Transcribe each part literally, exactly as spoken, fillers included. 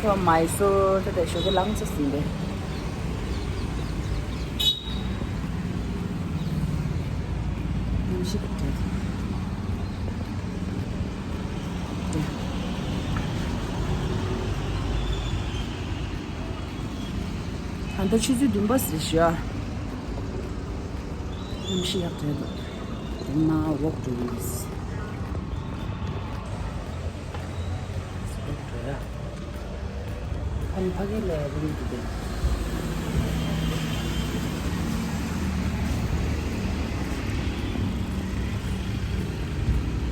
ཁོ་མའི་སོར་དེ་དེ་ཞོགས་ཀྱི་ལངས་ཚོ་ཟིན་པས། ཉམས་ཞིབ་བྲལ། ད་ལྟ་ཆུ་ཚོད་བདུན་པ་ཟིན་ཤག་ཉམས་ཞིབ་ཡག་བྲལ་འདུག་དེ་ན་ཝོག་འགྲོ་ཡིན། ཕ་ནི་ཕ་གི་ལ་རིང་དུ་བསྡད།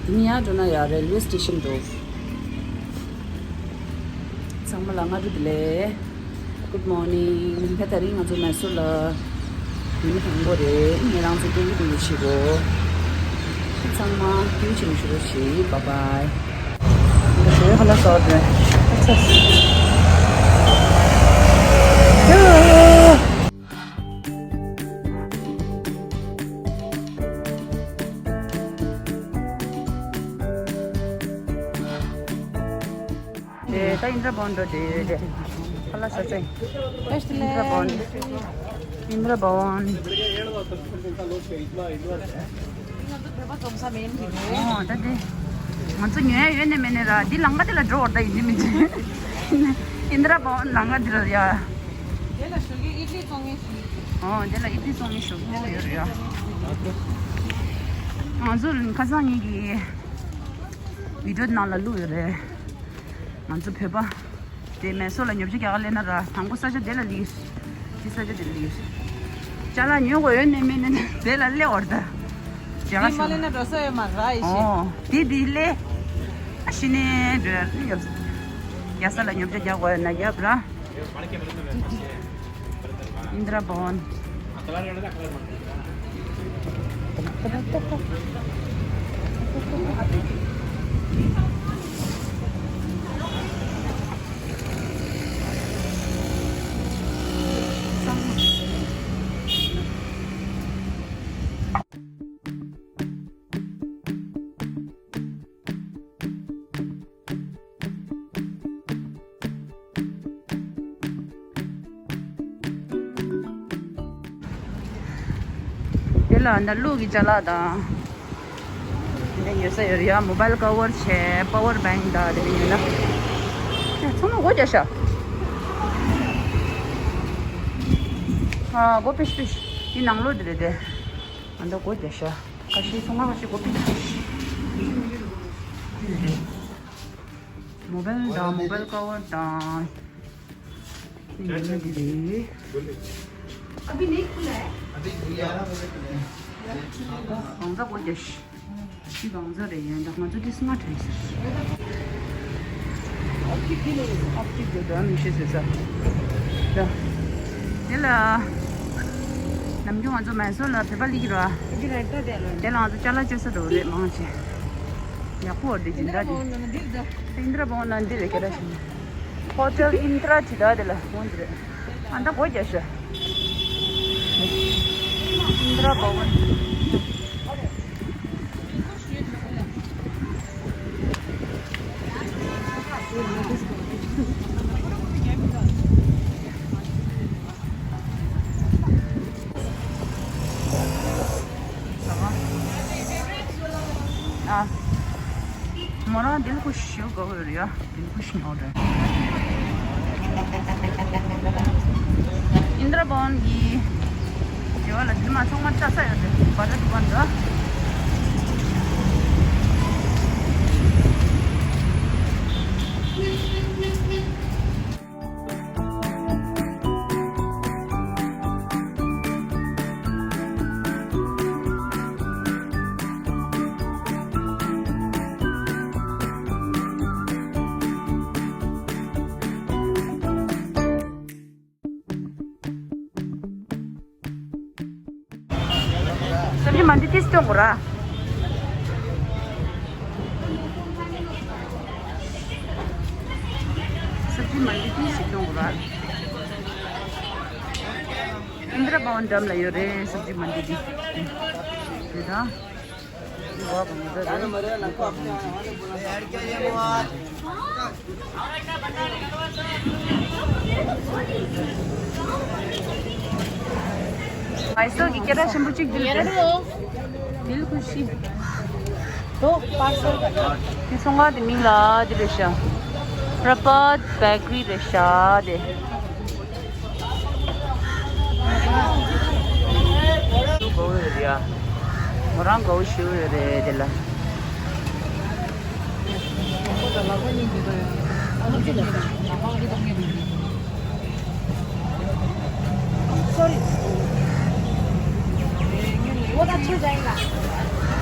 དེ་ནི་ཡར་འགྲོ་ན་ཡ་རེལ་ཝེ་སི་ཊེ་ཤན་འགྲོ། ཚང་མ་ལ་སྔ་དྲོ་བདེ་ལེགས། Good morning. ད་དེ་རིང་ང་ཚོ་མེ་སོར་ལ་ཉིན་དང་པོ་རེད། ངེད་རང་ཚོ་སྐད་ཡིག་དེ་ཡིད་ཆེས་གོ། ཚང་མ་ཐུགས་རྗེ་ཆེ་ཞུ་རོགས་བྱེད། Bye bye. འདི་ཞོ་ཧ་ལ་སོ་རེད། ཨ་ཚ། ད་ཨིན་དྲ་བྷོན་འགྲོ་དེ་ཡོད་རེད། ཁ་ལག་ཟ་ཚེ། ཨིན་དྲ་བྷོན། ཨིན་དྲ་བྷོན། ཨོ་ད་དེ། ང་ཚོ་ཉོ་ཡ་ཡོད་ནས་མེད་ནས་ར་འདི་ལམ་ཁ་དེ་ལ་འགྲོ་བར་ད་ཡིན་གཅིག་མིན་གཅིག་ཨིན་དྲ་བྷོན་ལམ་ཁ་དེ་ལ་ཡ། དེ་ལ་ཞོགས་ཀས་ཨི་ཌི་ལི་བཙོང་མཁན་ཞིག་ཨོ་དེ་ལ་ཨི་ཌི་ལི་བཙོང་མཁན་ཞོགས་པ་ཡོད་རེད་ཡ། ང་ཚོ་ཁ་སང་ཉིན་གྱི་བི་ཌི་ཡོ་ནང་ལ་བླུགས་ཡོད་རེད། ང་ཚོ་བོད་པ་དེ་མེ་སོར་ལ་ཉོ་ཆ་རྒྱག་ག་སླེབས་ན་ར་དང་པོ་ས་ཆ་དེ་ལ་སླེབས། དེ་ས་ཆ་དེ་ལ་སླེབས། ཅ་ལག་ཉོ་དགོས་ཡོད་ནས་མེད་ནས་དེ་ལ་སླེབས་འོར་ད། དེ་མ་སླེབས་ན་འགྲོ་ས་ཡོད་མ་ར་ཡེ་ཤེས། ཨོ་དེ་དེ་སླེབས། ཨ་ཤི་ནས་འགྲོ་ཡ་ཡོད། རྒྱལ་ས་ལ་ཉོ་ཆ་རྒྱག་དགོས་ཡོད་ན་རྒྱབ་ར། ཨིན་དྲ་བྷོན། དེ་ལ་ཨ་ནི་གློག་གི་ཅ་ལག་དང་། དེ་ཡོད་ས་ཡོད་རེད་ཡ། མོ་བལ་ཀ་བར་བྱས་པ་བར་བེང་དང་དེ་འདྲ་ཡོད་ན། ཚང་མ་སྒོ་རྒྱག་ཤག་ཨ་སྒོ་ཕྱེ་ཕྱེ། འདི་ནང་ལོགས་དེ་རེད་དེ། ཨ་ནི་སྒོ་རྒྱག་ཤག་ཁ་ཤས་སོང་ང་ཁ་ཤས་སྒོ་ཕྱེ་ཕྱེ། མོ་བལ་དང་མོ་བལ་ཀ་བར་དང་། འདི་རེད། अभी नहीं खुला है। अभी खुला है। གང་ཟག་སྒོ་རྒྱག་ཤག་ཤི་གང་ཟག་རེད་ཡིན་ད་ང་ཚོ་དེ་སྔ་དྲན་ཟེར། ཨོབ་ཀྱི་དེ་ལས་ཨོབ་ཀྱི་དེ་དོན་མི་ཤེས་ཟེར་ས། ད། དེ་ལ། ནམ་རྒྱུན་ང་ཚོ་མེ་སོར་ལ་བོད་པ་སླེབས་ཀྱི་རེད་བ། དེ་ལ་ང་ཚོ་ཅ་ལག་སྤྱོད་ས་འགྲོ་རེད་མང་ཆེ། ཡག་པོ་འདི་སྦྱིན་བདག་དེ། ཨིན་དྲ་བྷོན་ལ་འདི་རེད་སྐད་གྲགས་ཆེ། ཧོ་ཊེལ་ཨིན་དྲ་ཇི་ད་དེ་ལ་འོང་གི་རེད། ཨ་ད་སྒོ་རྒྱག་ཤག་ཨིན་དྲ་བྷོན། ཨ། མོ་རང་དེ་ལ་ཁུ་ཤུ་གོ་ཡོད་རེད་ཡ། དེ་ལ་ཁུ་ཤུ་ཉོ་རེད། ཨིན་དྲ་བྷོན་གྱི་དེ་བ་ལ་དེ་མ་ཚང་མ་ཆ་ས་ཡོད་རེད། བ་ད་དུ་བ་འདྲ། सब्जी मंडी तीस टोंगरा। सब्जी मंडी तीस टोंगरा। इन्द्र भवन डम ला यो रे सब्जी मंडी दी। तेरा। ये बात मुझे। यार क्या ये बात। ངའི་སོ་གི་སྐད་གྲགས་ཆེན་པོ་གཅིག་འདུག་སྟེ། ཡར་རོ། བིལ་ཀུལ་ཤི། དོ་པར་སེལ་ག་ཡ། དེ་ཚོང་ཁང་དེ་མིང་ལ་དེ་རེད་ཤག Prabhat Bakery རེད་ཤག་དེ། དགའ་བོ་ཡོད་རེད་ཡ། མོ་རང་དགའ་བོ་ཞེ་པོ་ཡོད་རེད་དེ་ལ།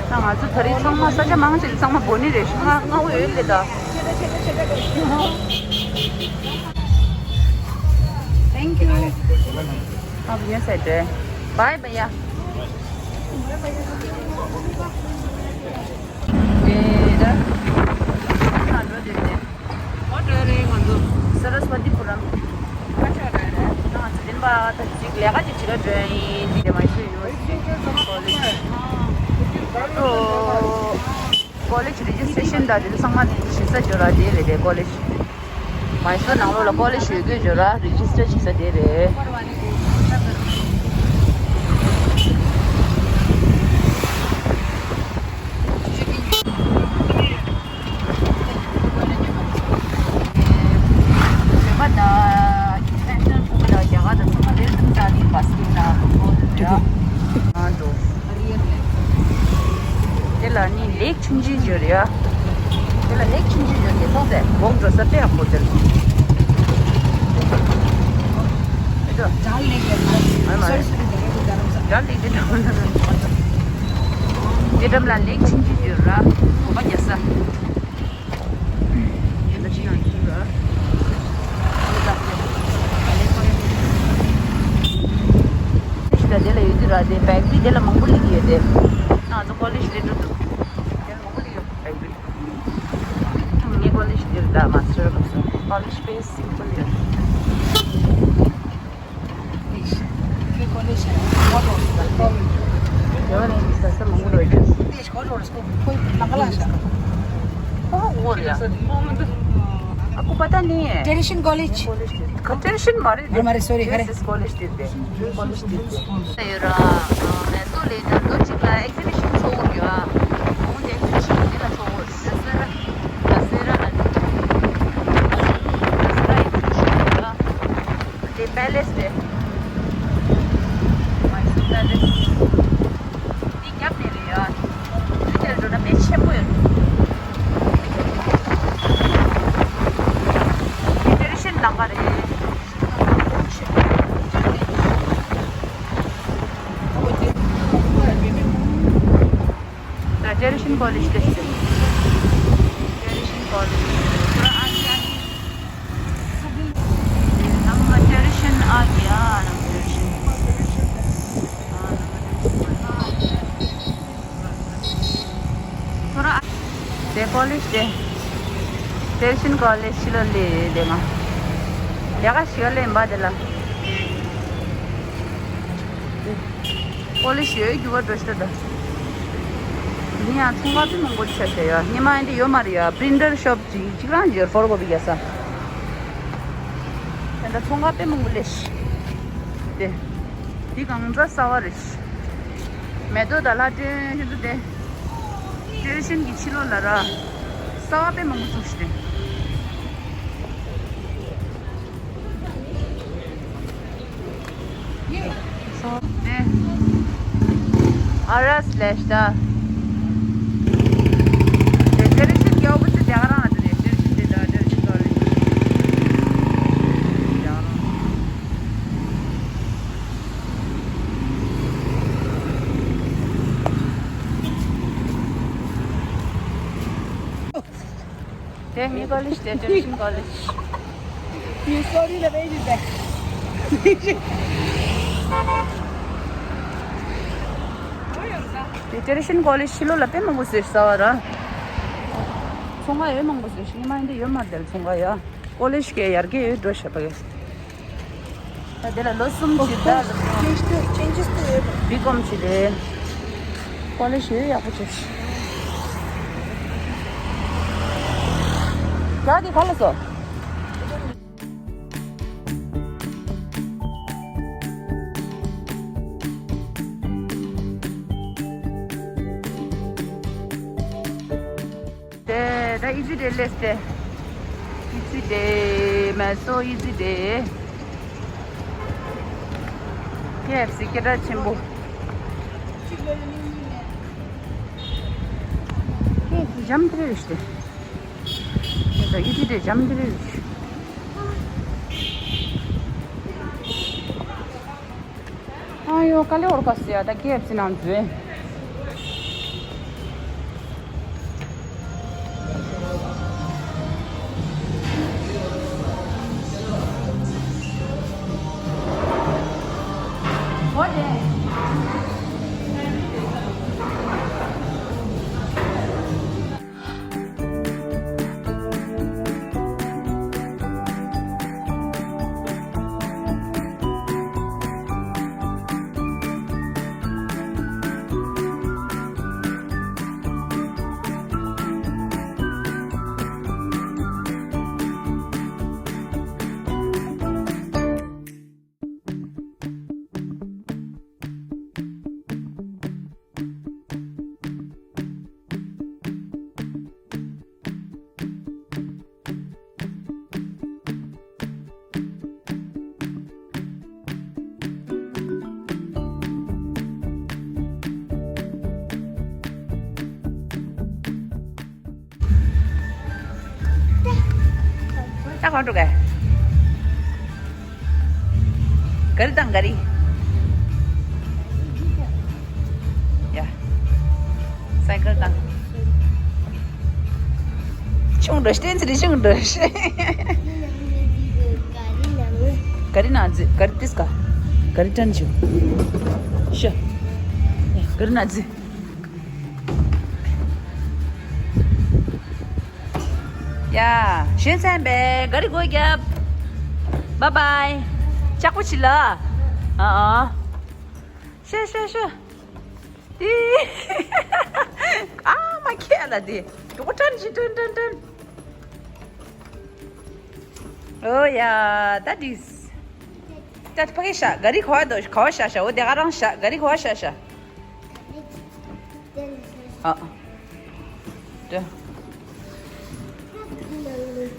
ད་ང་ཚོ་ད་རེས་ཚང་མ་ས་ཆ་མང་ཆེ་ཚང་མ་བོ་ནི་རེད། ང་ང་འོ་ཡོད་ལེ་ད། Thank you. Have a nice day. Bye, bye. ཨེ་ད། ང་འགྲོ་དེ་རེད། ཨོ་འགྲོ་རེད་ང་ཚོ། Saraswatipuram། ཁ་ཆག་རེད་རེད། ང་ཚོ་དེ་འབའ་ད་ཅིག་ལས་ཀ་ཅིག་བྱེད་ག་འགྲོ་ཡིན། འདི་དེ་མ་ཤེས་ཡོད་ཅིག་ཀོ་ལེ་ཇི། ཨོ། ཀོ་ལེ་ཇི་རེ་ཇི་སི་ཊེ་ཤན་དང་དེ་ཚོ་ཚང་མ་དེ་བྱེད་ས་འབྱོར་ར་དེ་རེད་དེ་ཀོ་ལེ་ཇི། མའི་སོར་ནང་ལོགས་ལ་ཀོ་ལེ་ཇི་ཡོད་དགོས་འབྱོར་ར་རེ་ཇི་སི་ཊར་བྱེད་ས་དེ་རེད། བོད་པ་དང་ཨིན་ཊར་ནེ་ཤ་ནལ་ཕྲུ་གུ་དང་རྒྱ་གར་དང་ཚང་མ་རེ་ཟུང་ཙག་ནི་བ་སི་ཀེ་ཊི་ལ་ཨ་འགྲོ། དེ་ལ་ནི་ལེག་ཆུང་ཆུང་ཡོད་རེད་ཡ། དེ་ལ་ལེག་ཆུང་ཆུང་ཡོད་རེད། མཐོང་ཚེ་འགོག་འགྲོ་ས་དཔེ་ཡག་པོ་དེ་ལ། ཨེ་འགྲོ། ཌལ་ལེག་རེད་མ་རེད། མ་རེད་མ་རེད། སོ་རི་སོ་རི། རྡ་རམ་ས་ལ། ཌལ་ལེག་དེ་འགྲམ་ལ། དེ་འགྲམ་ལ་ལེག་ཆུང་ཆུང་ཡོད་ར། གོམ་པ་རྒྱག་ས། དེ་ལ་ཡོད་དུས་ར་དེ་བེག་རི་དེ་ལ་མང་པོ་སླེབས་ཡོད་དེ། ང་ཚོ་ཀོ་ལེ་ཇི་སླེབས་འགྲོ་འདུག་དེ་ལ་མང་པོ་སླེབས་ཡོད་བེག་རི། ངའི་ཀོ་ལེ་ཇི་འདིར་ད་མ་སི་ཊར་ལ་སོང་། ཀོ་ལེ་ཇི་དཔེ་སིམ་པལ་ཡོད། Tradition College. Tradition མ་རེད། མ་རེད། སོ་རི། ཁ་རེད། College དེ་རེད། College དེ་རེད། ཡོད་ར། མེ་སོ་ལས་ད་ལོ་གཅིག་ལ་ཨེག་ཛི་བི་ཤན་ཚོགས་ཡོད་ཨ། འོ་དེ་ཨེག་ཛི་བི་ཤན་དེ་ལ་ཚོགས་ཡོད། ད་སེ་ར། ད་སེ་ར་ལ་ནི། ད་སེ་ར་ཨེག་ཛི་བི་ཤན་ཡོད་ཨ། དེ་པེ་ལེ་སི་དེ། མའི་སུར་པེ་ལེ་སི། འདི་རྒྱབ་ནས་རེད་ཡ། འདི་དེར་འགྲོ་ན་དཔེ་ཆེན་པོ་ཡོད། འདི་ཊེ་རེ་ཤན་ལམ་ཁ་རེད། ད་ཊེ་རེ་ཤན་ཀོ་ལེ་ཇི་དེ་ཟེར། ཊེ་རེ་ཤན་ཀོ་ལེ་ཇི། ཁོ་རང་ཨ་ནི་ཨ་ནི། ནང་ལ་ཊེ་རེ་ཤན་ཨ་གི་ཨ་རང་ཊེ་རེ་ཤན། ཁོ་རང་དེ་ཀོ་ལེ་ཇི་དེ། ཊེ་རེ་ཤན་ཀོ་ལེ་ཇི་ཕྱི་ལོགས་ལ་དེ་ང་ལས་ཀ་ཞིག་ལས་འབའ་དེ་ལ། ཀོ་ལེ་ཇི་ཡོད་རྒྱུ་བ་འགྲོ་ཤི་ད། འདི་ཡང་ཚོང་ཁང་དཔེ་མང་པོ་ཆགས་ཤག་ཡ། སྔོན་མ་ཡིན་དུས་ཡོད་མ་རེད་ཡ། པི་རིན་ཊར་ཤོབ་ཅིག་ཅིག་རང་ཡོད་ཕོར་གོ་པི་རྒྱག་ས། ད་ལྟ་ཚོང་ཁང་དཔེ་མང་པོ་སླེབས་ཤག་དེ། འདི་གང་ཚ་གསར་པ་རེད། མེ་ཏོག་དང་ལྷ་སྒྲོན་ཞུ་དུ་དེ། ཊེ་རེ་ཤན་གྱི་ཕྱི་ལོགས་ལ་ར། གསར་པ་དཔེ་མང་པོ་བཙུགས་ཤག་དེ། ཨ་ར་སི་ལེ་ཤ་ད། དེ་ཊེ་རེ་ཤན་སྐྱོ་པོ་ཚོ་རྒྱ་གར་རང་ལ་དེ་རེད། ཊེ་རེ་ཤན་དེ་ད་ཊེ་རེ་ཤན་ཀོ་ལེ་ཇི་རྒྱ་གར་རང་། དེ་ངའི་ཀོ་ལེ་ཇི་དེ་ཊེ་རེ་ཤན་ཀོ་ལེ་ཇི། You sorry the baby back. དེ་ཊེ་རེ་ཤན་ཀོ་ལེ་ཇི་ཕྱི་ལོགས་ལ་དཔེ་མང་པོ་བཟོས་ཤག་གསར་པ་ར། ཚོང་ཁང་ཡོད་མང་པོ་བཟོས་ཤག་སྔོན་མ་ཡིན་དུས་ཡོད་མ་རེད་དེ་ཚོང་ཁང་ཡ། ཀོ་ལེ་ཇི་གས་ཡར་རྒྱས་ཡོད་འགྲོ་ཤག་པ་གས། ད་དེ་ལ་ལོ་གསུམ་ཅིག་ད་ལ། Change to- changes to ཡོད་པ། བི་ཀོམ་བྱས་ཏེ། ཀོ་ལེ་ཇི་ཡོད་ཡག་པོ་བྱས། ཡ་དེ་ག་ལ་སོ། ཨི་ཛི་ཌེ་ལེས་ཏེ། ཨི་ཛི་ཌེ་མ་སོ་ཨི་ཛི་ཌེ། ཀེ་ཨེཕ་སི་སྐད་གྲགས་ཆེན་པོ། ཀེ་ཨེཕ་སི་འཇམ་ཐིང་རེད་ཤི་ཏེ། ཨི་ཛི་ཌེ་འཇམ་ཐིང་རེད་ཤི། ཨ་ཡོ་ཀ་ལེ་འོར་ཀ་སི་ཡ་ད་ཀེ་ཨེཕ་སི་ནང་འཛུལ། ད་གང་འགྲོ་གས། ག་རི་དང་ག་རི། ཡ། སའི་ཀལ་དང་། ཆུང་འགྲོ་ཤི་ཏན་ཚི་རི་ཆུང་འགྲོ་ཤི། ག་རི་ནང་འཛུལ་ག་རི་ཏིས་ཀ། ག་རི་ཏན་ཆུ། ཤ། ག་རི་ནང་འཛུལ། ཡ། གཞན་ཚན་པས་ག་རི་སྒོ་བརྒྱབ། བཱའི་བཱའི། ལྕགས་པོ་ཆི་ལ། ཨ་ཨ། ཤ་ཤ་ཤ། ཨི། ཨ་མ་ཁྱེད་ལ་དེ། གྲོགས་ཏན་ཅི་ཏན་ཏན་ཏན། ཨོ་ཡ། ད་དིས། ད་ཕ་གི་ཤ་ག་རི་ག་བ་དོ་ག་བ་ཤ་ཤ་འོ་དེ་ག་རང་ཤ་ག་རི་ག་བ་ཤ་ཤ། ཨ། ད།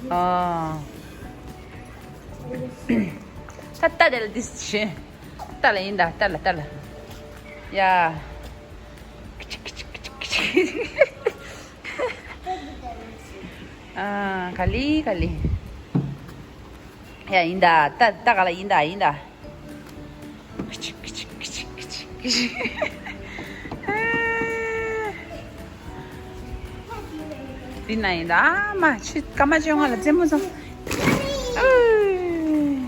ཨ། ད་ད་དེ་ལ་དིས་ཤེ། ཏཱ་ལ་ཡིན་ད་ཏཱ་ལ་ཏཱ་ལ། ཡ། ཨ། ག་ལི་ག་ལི། ཡ་ཡིན་ད་ཏཱ་ཏཱ་ག་ལ་ཡིན་ད་ཡིན་ད། འདི་ན་ཡིན་ད་ཨ་མ་ཆུ་སྐར་མ་བཅོ་ལྔ་ལ་རྩེད་མོ་བཟོ། ཨུ།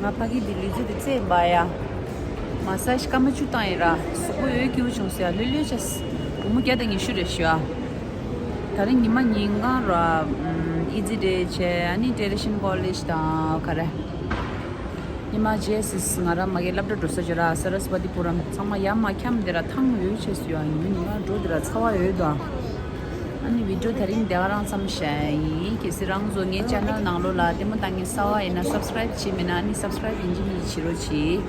ང་ཕ་གི་འདི་ལུས་རྩལ་འདི་རྩེད་པ་ཡ། མ་སཱ་ཇི་སྐར་མ་བཅུ་བཏང་ཡིན་ར། གཟུགས་པོ་འོད་སྐྱིད་པོ་བྱུང་ཟེར་ཡ་ལྷོད་ལྷོད་བྱས། སྒོར་མོ་བརྒྱ་དང་ཉི་ཤུ་རེད་ཞུ་ཡ། ད་རིང་ཉི་མ་ཉིན་གང་ར། ཨི་ཛི་ཌེ་བྱས་ཨ་ནི་ཊེ་རེ་ཤན་ཀོ་ལེཇ་དང་ག་རེ། ཉི་མ་རྗེས་སི་ང་རང་མ་གི་སློབ་གྲྭ་འགྲོ་ས་ཇོ་ར་སཱ་ར་སི་བ་ཏི་པུ་རམ་ཚང་མ་ཡར་མར་འཁྱམས་དེ་ར་ཐང་འོད་ཆེ་སུ་ཡང་ཡུན་ང་འགྲོ་དེ་ར་ཚ་བ་འོད་དོ། ཨ་ནི་བི་ཌིའོ་དེ་རིང་དེ་ག་རང་ཙམ་བཤད་ཡིན། གལ་སྲིད་རང་ཚོ་ངའི་ཅེ་ནལ་ནང་ལོགས་ལ་ལྟད་མོ་ལྟ་མཁན་གསར་བ་ཡིན་ན་སབ་སི་ཀ་རེབ་བྱས་མེད་ན་ཨ་ནི་སབ་སི་ཀ་རེབ་ཡིན་གཅིག་མིན་གཅིག་བྱེད་རོགས་གྱིས།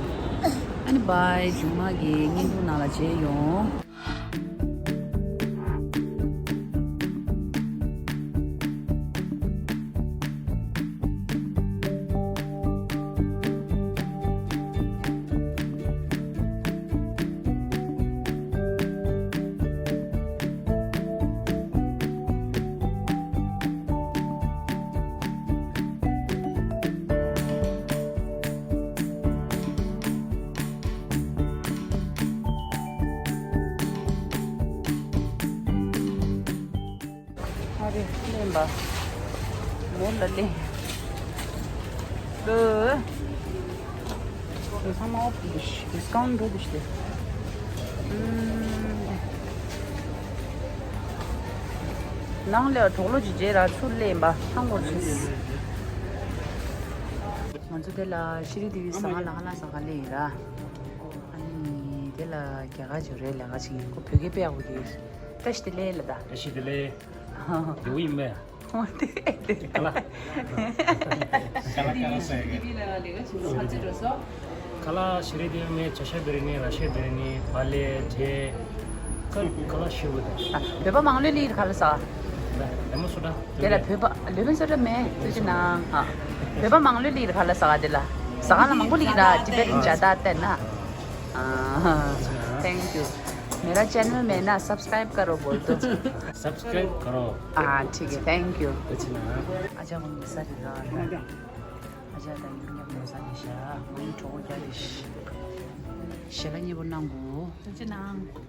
ཨ་ནི་བཱའི། མཇུག་མ་གི་བརྙན་ཐུང་ནང་ལ་མཇལ་ཡོང་། ཨ་རེ་ལེན་པ། མོ་ལ་ལེན། ལོ། ཚང་མ་ཨོཕ་འདུག་ཤི། ཌིས་ཀའུན་འགྲོ་འདུག་ཤི། ནང་ལ་གྲོགས་ལོ་ཅིག་རྗེས་ར་ཚུར་ལེན་པ་ཐང་འགོར་ཆེ། ང་ཚོ་དེ་ལ་ཤི་རི་དེ་བི་ཟ་ཁང་ལ་ཁ་ན་ཟ་ཁང་ལེན་ཡིན་ར། ཨ་ནི་དེ་ལ་རྒྱ་གར་ཇོ་རེ་ལས་ཀ་ཅིག་ཡིན། ཁོ་བོད་སྐད་དཔེ་ཡག་པོ་དེ། བཀྲ་ཤིས་བདེ་ལེགས་ལ་ད། བཀྲ་ཤིས་བདེ་ལེགས། དེ་བོ་ཡིན་པས། ཁ་ལག་ཁ་ལག་ཁ་ལག་ཟེར་གི། ཁ་ལག་ཤི་རི་དེ་མེད། ཇ་ཤ་བི་རི་ནི། ར་ཤ་བི་རི་ནི། བ་ལེ་ཇེ། ཁ་ཁ་ལག་ཤི་བོ་དེ། བོད་པ་མང་ལོས་ལི་ཁ་ལག་ཟ། ལ་ལེ་མོ་སོ་ད། དེ་ལ་བོད་པ་ལོས་མིན་སོ་ད་མེད་དུ་ཅི་ན། བོད་པ་མང་ལོས་ལི་ཁ་ལག་ཟ་ག་དེ་ལ། ཟ་ག་ལ་མང་པོ་ལི་ར། ཏི་བེ་ཊན་ཇ་ད་ཏན་ན། ཨ། Thank you. मेरा चैनल में ना सब्सक्राइब करो बोल दो। सब्सक्राइब करो। हाँ, ठीक है, थैंक यू। अच्छा। ཨ་ཅག་ངོ་ས་རི་ར། ཨ་ཅག་ད་ཡུལ་ཉག་ངོ་ས་རི་ཤ། ངོ་ཡུལ་གྲོགས་རྒྱ་རི་ཤ། ཞལ་ལག་མཉེས་པོ་གནང་གོ། ཐུགས་རྗེ་གནང་།